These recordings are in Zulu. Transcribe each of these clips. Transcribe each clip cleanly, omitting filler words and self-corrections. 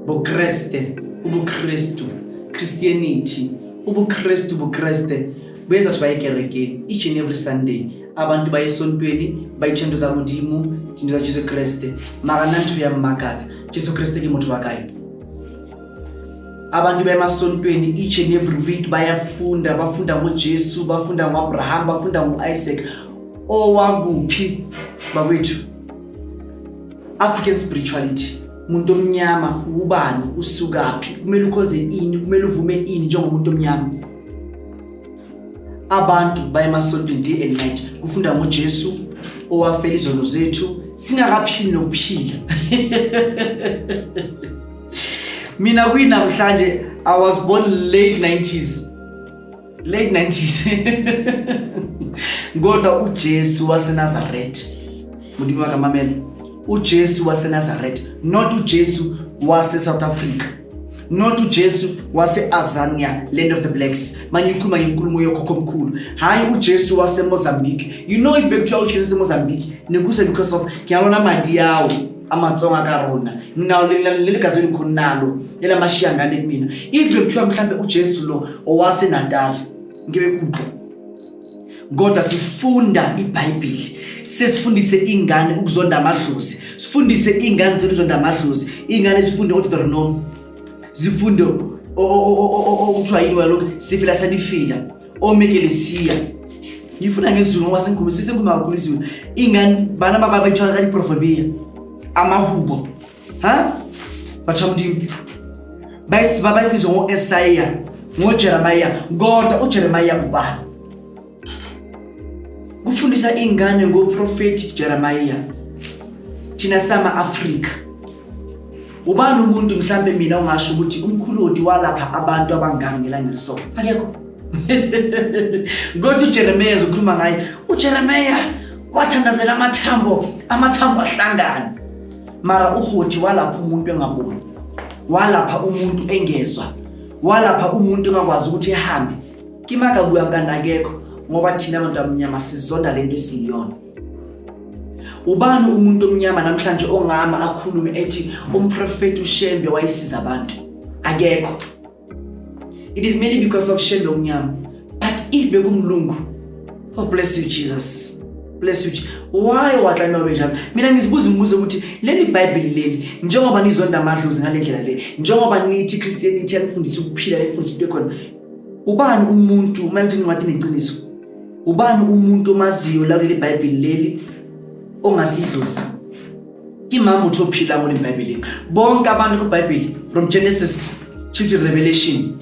Bokreste, ubuKristu, Christianity, ubuKristu, Bukreste buyenza ukuthi baye ekerekeni each and every Sunday. Abantu baye esontweni, bayithuta into za Modimo, into za Jesu Kreste. Mara nna ntho ya mmakatsa, Jesu Kreste ke motho wa kae? Abantu bemasontweni each and every week bayafunda, bafunda ngoJesu, bafunda ngoAbraham, bafunda ngoIsaac. Owakuphi bakwethu? African spirituality, umuntu omnyama ubani, usukaphi, kumele ukhonze ini, kumele uvume ini njengomuntu omnyama. Abantu baye emasontweni day and night kufunda ngoJesu owafela izono zethu singakaphili nokuphila. Mina kuyinamhlanje, I was born late 90s, late 90s, kodwa uJesu waseNazaretha, Modimo wa ka, mamela, uJesu waseNazaretha, not uJesu wase South Africa, not uJesu wase-Azania, land of the blacks. Manje ngikhuluma ngenkulumo yokhokho omkhulu, hhayi uJesu waseMozambique. You know, if bekuthiwa uJesu waseMozambique nikuse, because of ngiyabona madi yawo amaTsonga karona nginawo leli gazi elikhulu nalo elamashiya ngane kumina. If bekuthiwa mhlambe uJesu lo owaseNatal, ngibe kubo. Kodwa sifunda iBhayibheli, sesifundise ingane ukuzonda amadlozi, sifundise ingane zethu ukuzonda amadlozi. Ingane zifunde oDeuteronomy, zifunde okuthiwa yini walokhu sifila salifila omekelesiya. Ngifuna ngesiZulu ngoba sengikhuluma, sesengikhuluma kakhulu isiZulu. Ingane bana ba bayithola ka diprofobia, amahubo ha batho ba Modimo bayifizwa ngo-Esaya, ngoJeremiya. Kodwa uJeremiya ubani? Kufundisa ingane ngoprofeti Jeremiah. Thina sama Afrika, ubani umuntu mhlambe mina ungasho ukuthi umkhuludi walapha abantu abangaka ngelanga eliso? Akekho. Kodwa uJeremiya ukhuluma ngaye, uJeremiya wathandazela amathambo, amathambo ahlangana. Mara uHoti walapha umuntu engaboni, walapha umuntu engezwa, walapha umuntu engakwazi ukuthi ehambe. Kimaka buya kanti akekho, ngoba thina abantu abamnyama sizonda lento esiyiyona. Ubani umuntu omnyama namhlanje ongama akhulume ethi umprofeti uShembe wayesiza abantu? Akekho. It is mainly because of Shembe omnyama. But if bekumlungu, oh, bless you Jesus, bless you. Why watla benjalo? Mina ngizibuza imibuzo ukuthi leli Bhayibheli leli, njengoba nizonda amadlozi ngale ndlela le, njengoba nithi Christianity yanifundisa ukuphila, yanifundisa into ekhona, ubani umuntu uma lithi incwadi ineqiniso, ubani umuntu omaziyo la kuleli Bhayibheli leli ongasidlozi? Imama uthi ophila ngole Bhayibheli, bonke abantu kuBhayibheli from Genesis to Revelation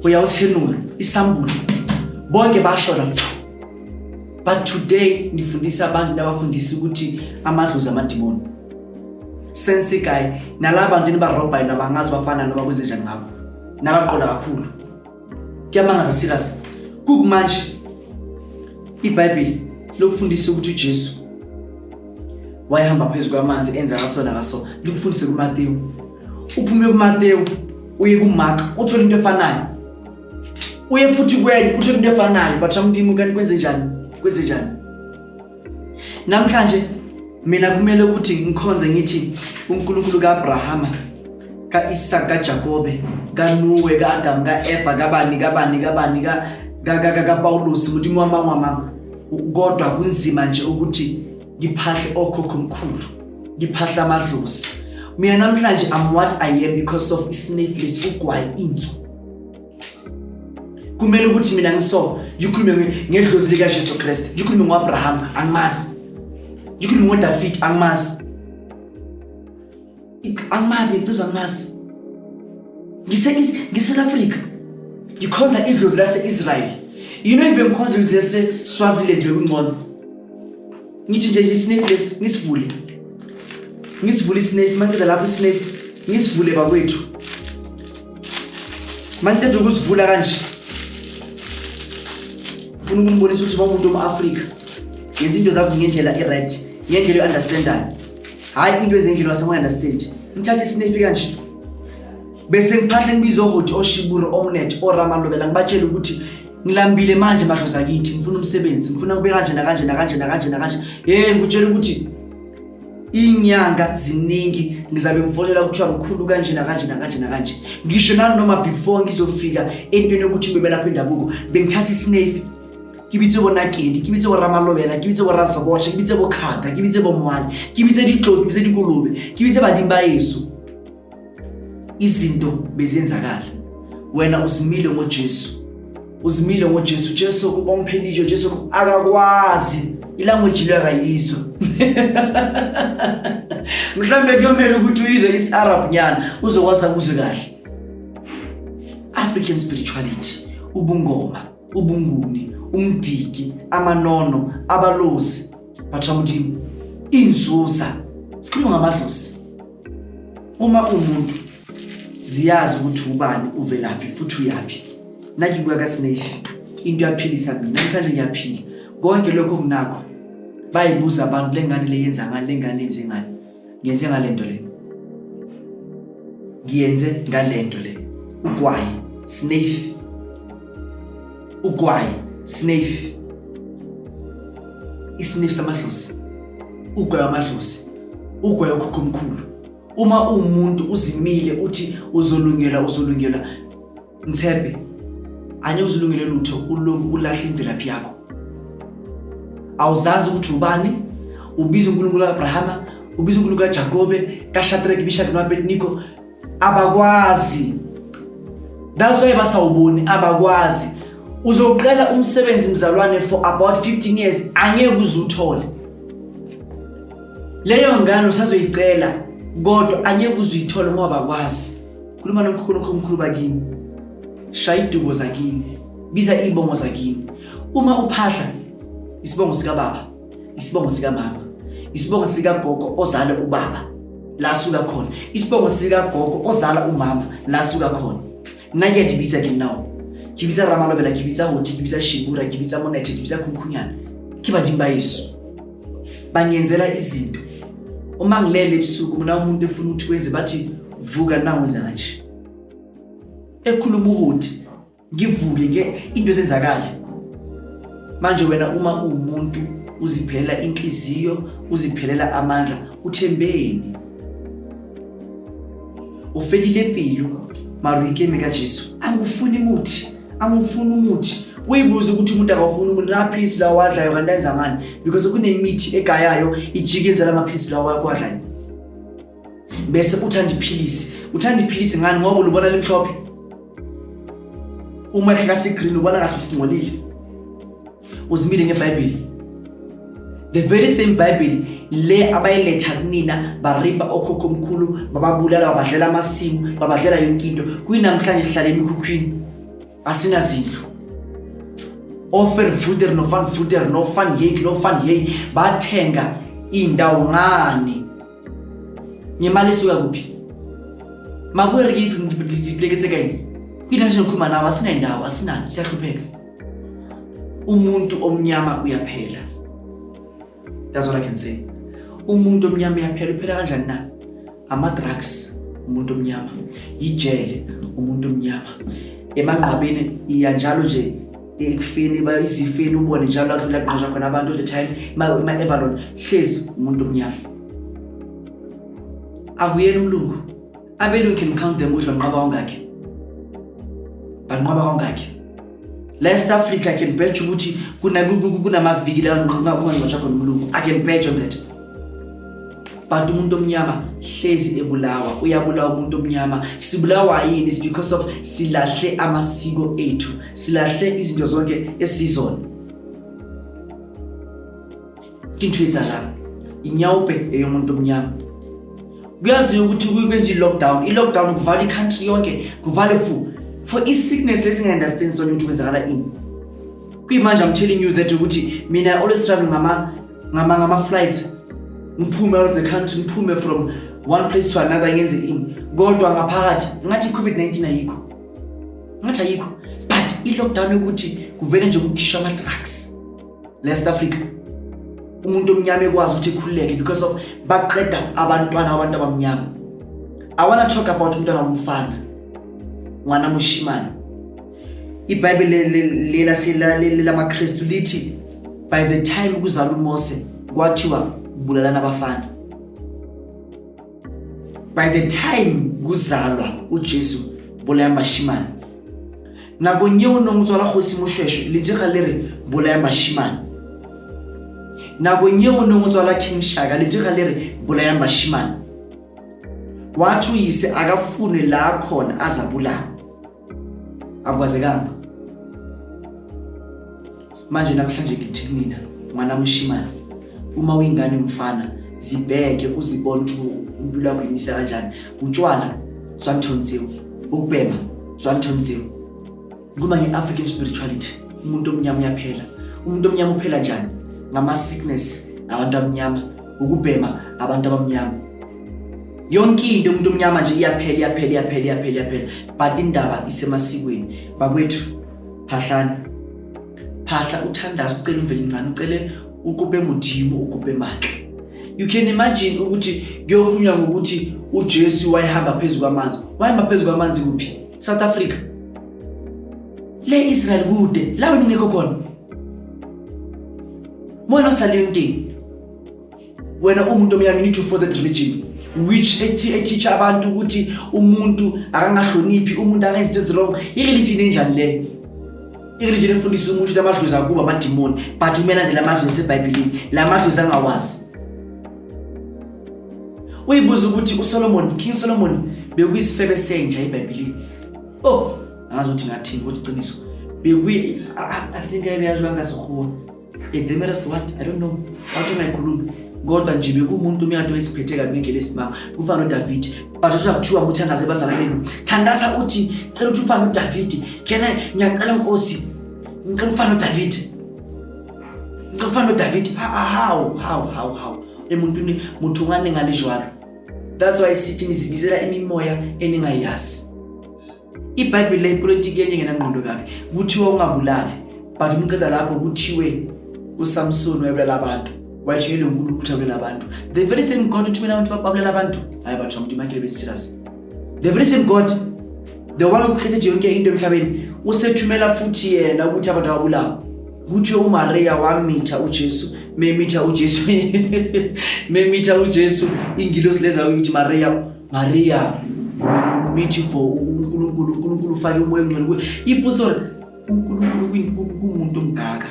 uyawuthenula isambulo, bonke bashona. But today nifundisa abantu, nabafundisa ukuthi amadlozi amadimoni sensigayi, nalaba bantu nibarobhayo nabangazi bafana noma kwenze njani ngabo, nabaqola kakhulu. Kuyamangaza, serious. Kukumanje iBhayibheli lokufundisa ukuthi uJesu wayehamba phezu kwamanzi, enza kaso nakaso, likufundise kuMateyu. Uphume kuMateyu uye kuMark, uthole into efanayo, uye futhi kwenye, uthole into efanayo. But Modimo, kanti kwenze njani, kwenze njani? Namhlanje mina kumele ukuthi ngikhonze ngithi uNkulunkulu kaAbrahama, kaIsaka, kaJakobe, kaNuwe, kaAdam, kaEva, kabani kabani kabani, kaPaulus, Modimo wamangwamanga. Kodwa kunzima nje ukuthi ngiphahle okhokho omkhulu, ngiphahle amadlozi. Mina namhlanje I'm what I am because of isneflis, ugwayi, insu. Kumele ukuthi mina ngiso ngikhulume ngedlozi likaJesu Kristu, ngikhulume ngoAbraham, angimazi, ngikhulume ngoDavid, angimazi, angimazi ngicuza, angimazi. Ngise Africa, ngikhonza idlozi lase-Israel. You know, if bengikhonza idlozi lase-Swaziland bekungcono. Ngithi nje isnefu lesi ngisivule, ngisivule isnefu. Mangiceda lapho isnefu ngisivule bakwethu, mangiceda ukusivula kanje, ufuna ukunibonisa ukuthi bawumuntu om-Afrika, yenza into zakho ngendlela e-right, ngendlela e-understandayo, hhayi into ezendlela wasengo-understand. Ngithathe isinefi kanje, bese ngiphahle, ngibize ohoti, oshiburo, omnet, oramalobela, ngibatshele ukuthi ngilambile manje, madlozi akithi, ngifuna umsebenzi, ngifuna kube kanje nakanje nakanje nakanje nakanje. Ye, ngikutshela ukuthi Inyanga ziningi, ngizabe ngifonela kuthiwa mkhulu kanje nakanje nakanje nakanje. Ngisho nanoma before ngizofika entweni yokuthi bebelapha indabuko, bengithatha isinefi, ke bitse bo Nakedi, ke bitse bo Ramalobela, ke bitse bo Rasobotshe, ke bitse bo Khata, ke bitse bo Mwale, ke bitse ditlou, ke bitse dikolobe, ke bitse badimo ba yeso. Izinto bezenzakala. Wena uzimile ngoJesu, uzimile ngoJesu. Jesu kuba umphelitsho, Jesu akakwazi ilanguage le, akayizwa. Mhlawumbe kuyomele ukuthi uyizwe isi-Arab nyana, uzokwazi akuzwe kahle. African spirituality, ubungoma, ubunguni, umdiki, amanono, abalozi, batho ba Modimo, inzuza. Sikhuluma ngamadlozi. Uma umuntu ziyazi ukuthi ubani, uvelaphi futhi uyaphi. Nakikuya kaSnafe, into yaphilisa mina namhlanje, ngiyaphila. Konke lokho kunakho bayibuza abantu, le ngane le yenza ngani, le ngane yenze ngani? Ngiyenze ngalento le, ngiyenze ngalento le. Ugwayi, snuff, ugwayi, snuff, isnuff samadlozi, ugwayi wamadlozi, ugwayi okhokhomkhulu. Uma uwumuntu uzimile uthi uzolungelwa, uzolungelwa ngithembe, angeke uzulungele lutho uloku ulahla imvelaphi yakho. Awuzazi ukuthi ubani. Ubiza uNkulunkulu kaAbrahama, ubiza uNkulunkulu kaJakobe, kaShadrach, Meshach noAbednego, abakwazi. That's why basawuboni, abakwazi. Uzoqela umsebenzi, mzalwane, for about 15 years, angeke uzuthole leyo ngane usazoyicela, kodwa angeke uzuyithole ngoba bakwazi. Khuluma nomkhulu, omkhulu bakini, shaya idubo zakini, biza iy'bongo zakini. Uma uphahla, isibongo sikababa, isibongo sikamama, isibongo sikagogo ozala ubaba, la suka khona, isibongo sikagogo ozala umama, la suka khona. Nna ke a di bitsa ke nao, ke bitsa Ramalobela, ke bitsa Hothi, ke bitsa Shibura, ke bitsa Monethe, ke bitsa Khukhunyana, ke badimo ba yeso, bangenzela izinto. Uma ngilele ebusuku mina, umuntu efuna ukuthi wenze, bathi vuka, nangu wenza kanje, ekhuluma ukuthi ngivuke nge into ezenzakala. Manje wena uma uwumuntu uziphelela inhliziyo, uziphelela amandla, uthembeni? Ufelile pelo, mara o ikeme ka Jesu. Angufuni muthi, angufuni umuthi. Uyibuza ukuthi umuntu akawufuni umuntu namaphilisi lawo wadlayo, kanti enza ngani? Because kunemithi egayayo, ijike yenza lamaphilisi lawo wakho wadlayo, bese uthanda iphilisi. Uthanda iphilisi ngani? Ngoba ulubona limhlophe. Uma ehlika sigreen, ubona kahle ukuthi singcolile. Uzimile ngeBhayibheli, the very same Bible le abayiletha kunina, baripa okhokho omkhulu, bababulala, babadlela amasimu, babadlela yonke into. Kuyinamhlanje sihlala emikhukhwini, asinazindlu. Overvoeder no van voeder no van jake no van hey, bathenga indawo ngani? Ngemali isuka kuphi? Makuye re ke dipoleke kae? Kuyinamhlanje ngikhuluma nawe, asinayindawo, asinani, siyahlupheka. Umuntu omnyama uyaphela, that's all I can say. Umuntu omnyama uyaphela. Uphela kanjani na? Ama-drugs, umuntu omnyama, ijele, umuntu omnyama, emangcwabeni iya njalo nje, ekufeni, izifeni, ubone njalo lapho laqhosha khona abantu all the time, ema-Avalon, hlezi umuntu omnyama, akuyena umlungu. Abelungu can count them ukuthi banqaba kangakhi, banqaba kangakhi. West Africa can bet ukuthi kunamaviki la kungangcwatshwa khona umlungu. I can bet on that. But umuntu omnyama hlezi ebulawa, uyabulawa umuntu omnyama. Sibulawa yini? Is because of silahle amasiko ethu, silahle izinto zonke esizona. Ke ntho e etsahalang, inyaope eyomuntu omnyama. Kuyaziwa ukuthi kwenza i-lockdown, i-lockdown kuvala i-country yonke, kuvale for i-sickness lesinga-understand sona ukuthi kwenzakala ini. Kuyimanje I'm telling you that ukuthi mina I always travel ngama-flights, ngiphume out of the country, ngiphume from one place to another, ngenze ini, kodwa ngaphakathi ngathi i-COVID-19 ayikho, ngathi ayikho. But i-lockdown yokuthi kuvele nje kukhishwa ama-drugs West Africa, umuntu omnyama ekwazi ukuthi ekhululeke because of baqeda abantwana, abantu abamnyama. I want to talk about umntwana womfana, ngwana moshimane. IBhayibheli lela lamaKristu lithi by the time kuzalwa uMose, kwathiwa bulalana abafana. By the time kuzalwa uJesu, bolayang bashimane. Nakong eo nong tswala kgosi Moshweshwe, lentswe ga le re bolayang bashimane. Nakong eo nong tswala King Shaka, lentswe ga le re bolayang bashimane. Wathi uyise akafune la khona azabulawa. Akwazekanga. Manje namhlanje ngithi kunina ngwana moshimane, uma uyingane mfana, zibheke uzibone ukuthi impilo yakho imisa kanjani. Utshwala tswa nthong tseo, ukubhema tswa nthong tseo. Kuma nge-African spirituality, umuntu omnyama uyaphela. Umuntu omnyama uphela njani? Ngama-sickness abantu abamnyama, ukubhema abantu abamnyama. Yonke into umuntu omnyama nje iyaphela, iyaphela, iyaphela, iyaphela, iyaphela. But indaba isemasikweni. Bakwethu, phahlani. Phahla uthandaze, ucele uMvelinqane, ucele ukube Modimo, ukube matla. You can imagine ukuthi kuyokhulunywa ngokuthi uJesu wayehamba phezu kwamanzi. Wayehamba phezu kwamanzi kuphi? South Africa. Le Israel kude, la wena ungekho khona. Mona usale wena umuntu omnyama, you need to follow that religion which eteach abantu ukuthi umuntu akangahloniphi, umuntu akenza into ezi-wrong. I-religion enjani leyo? I-religion efundisa umuntu ukuthi amadlozi akubo amadimoni, but kumele andele amadlozi asebhayibhelini, la madlozi angawazi. Uyibuza ukuthi uSolomon, King Solomon, bekuyisifebe senja ebhayibhelini. Oh, angazi ukuthi ngathini, kodwa iqiniso bekuyi akusinto ebeyaziwa ngasikhuwa. The merest what, I don't know, wathi ungayikhulumi, kodwa nje bekuwumuntu umyado wesiphethe kabi ngendlela esimanga, kufana noDavid. But usakuthiwa nguthandaze bazala benu, thandaza uthi cela ukuthi ufane noDavid. Kena ngiyacela Nkosi, ngicela ufane noDavid, ngicela ufane noDavid. How, how, how, how? Emuntwini motho ngane ngale jwalo. That's why sithi nizibizela imimoya eningayazi. IBhayibheli lepolitiki yenye ngenangqondo kabi. Kuthiwa ungabulali, but umqeda lapho kuthiwe uSamson wayebulala abantu, wayethunyelwe uNkulunkulu ukuthi abulale abantu. The very same God uthumela abantu babulala abantu. Hayi bathu, umuntu imakele be serious. The very same God, the one who created yonke into emhlabeni, usethumela futhi yena ukuthi abantu ababulawa. Kuthiwe uMaria wamitha uJesu, memitha uJesu, memitha uJesu, ingilosi leza ukuthi Maria, Maria mithi for uNkulunkulu, uNkulunkulu ufake umoya ongcwele kuye. Ipotso, uNkulunkulu kumuntu omgaka,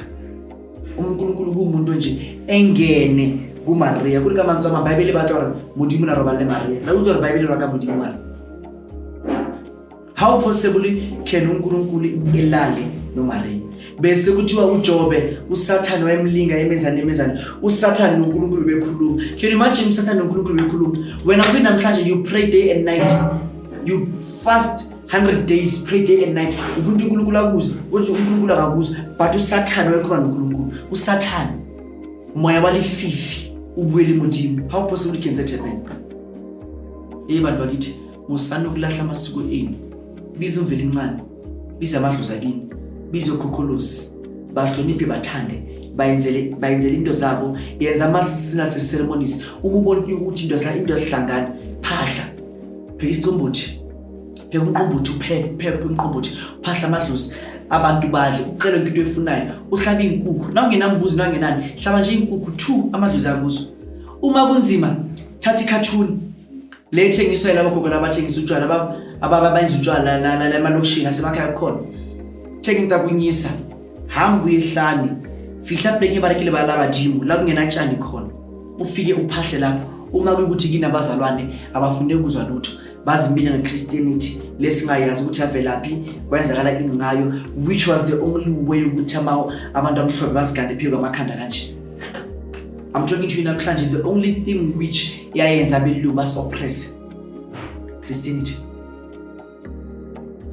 uNkulunkulu kumuntu nje engene kuMaria kuri ka mantswe a mang Bible ba tla gore Modimo na robala le Maria la utlwa gore Bible rwa ka Modimo mara how possibly can uNkulunkulu elale noMaria? Bese kuthiwa uJobe uSathane wayemlinga emenzani emenzani, uSathane noNkulunkulu bekhuluma. Can you imagine uSathane noNkulunkulu bekhuluma? Wena kwi namhlanje you pray day and night, you fast 100 days, pray day and night, ufuna ukuthi uNkulunkulu akuzwe, kodwa uNkulunkulu akakuzwa, but uSathane wayekhuluma noNkulunkulu. uSathane moya walififi ubuyele Modimo. How possibly can that happen? Hey bantu bakithi, musani ukulahla amasiko enu. Biza uMvelincane, biza amadlozi akini, biza okhokholosi, bahloniphe, bathande, bayenzele bayenzele into zabo. Yenza ama ceremonies. Uma ubona ukuthi into asihlangani, phahla, pheka isicombothi, pheka umqombothi, upheke, pheka umqombothi, phahla amadlozi, abantu badle, ucele yonke into oyifunayo, uhlabe inkukhu. Na ungenambuzi, na ungenani, hlaba nje inkukhu 2, amadlozi akuzwa. Uma kunzima, thatha ikhathuni le ethengiswa yilabo gogo labathengisa utshwala, ababenza utshwala la emalokishini asemakhaya kukhona. Thenga into akunyisa, hamba uye ehlane, fihla pleke ba re ke lebala la badimo la kungenatshani khona, ufike uphahle lapho. Uma kuyukuthi kinabazalwane abafune ukuzwa lutho, bazimile nge-Christianity lesingayazi ukuthi yavelaphi, kwenzakala ini ngayo, which was the only way ukuthi abantu amhlophe basigande phezu kwamakhanda kanje. I'm talking to you namhlanje, the only thing which yayenza abelungu basi-oppress, Christianity.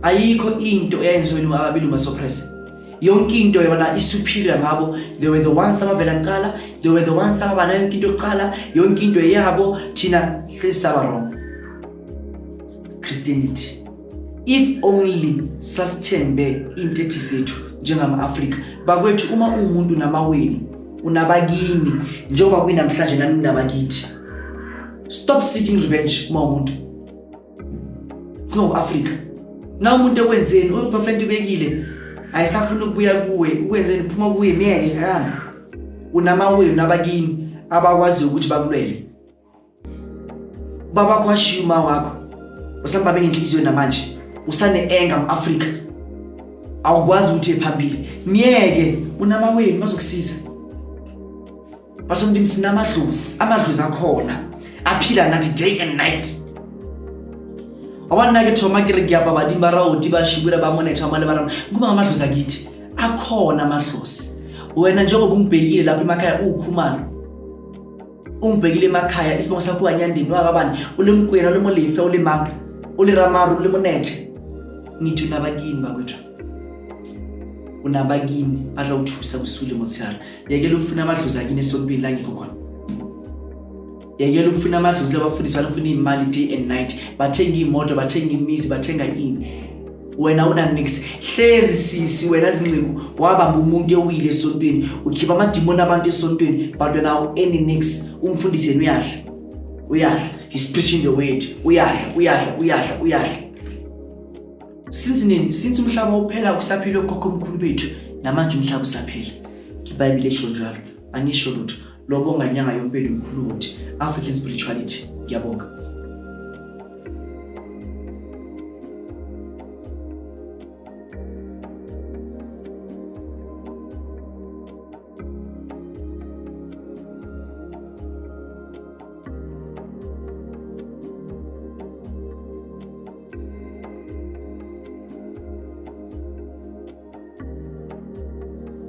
Ayikho into eyayenza abelungu basi-oppress. Yonke into yona i-superior ngabo. They were the ones abavela kuqala, they were the ones ababa yonke into kuqala, yonke into eyabo. Thina hlezi saba wrong. Christianity. If only sasithembe into ethi sethu njengama-Afrika. Bakwethu, uma uwumuntu namawenu, unabakini, njengoba kuyinamhlanje nami ninabakithi. Stop seeking revenge uma umuntu kungu-Afrika. Na umuntu ekwenzeni, u-boyfriend ubekile, ayisafuna ukubuya kuwe, ukwenzeni, phuma kuye, miyeke kana. Unamawenu nabakini abakwazi ukuthi bakulwele. Ubaba wakho washiya uma wakho. Usambambe ngenhliziyo namanje. Usane-anger mu-Afrika. Awukwazi ukuthi phambili. Myeke unamawenu bazokusiza. Basho ukuthi sinamadlozi, amadlozi akhona aphila nathi day and night. Wa nna ke thoma ke re ke apa badimo ba raoti ba shibura ba monetha ba le ba rama kuba ngamadlozi akithi akhona amadlozi wena njengoba ungibhekile lapha emakhaya uwukhumalo ungibhekile emakhaya isibongo sakho wanyandeni wakabani ule mkwena ule molefe ule mang ule ramaru ule monethe ngithi unabakini bakwethu unabakini badla uthusa busule motshehare yekela ukufuna amadlozi akini esontweni la ngikho khona yekela ukufuna amadlozi labafundisi balufuna iy'mali day and night bathenga iy'moto bathenga imizi bathenga ini wena unanix hlezi sisi wena zinceku wabamba umuntu ewile esontweni ukhipha amadimoni abantu esontweni but wena awu-any nix umfundisi yena uyadla uyadla he's preaching the word uyadla uyadla uyadla uyadla since nini since umhlaba uphela kusaphila okhokho omkhulu bethu namanje umhlaba usaphela ibhayibhile esho njalo angisho lutho lobonga inyanga yompeli mkhulu wothi African spirituality ngiyabonga.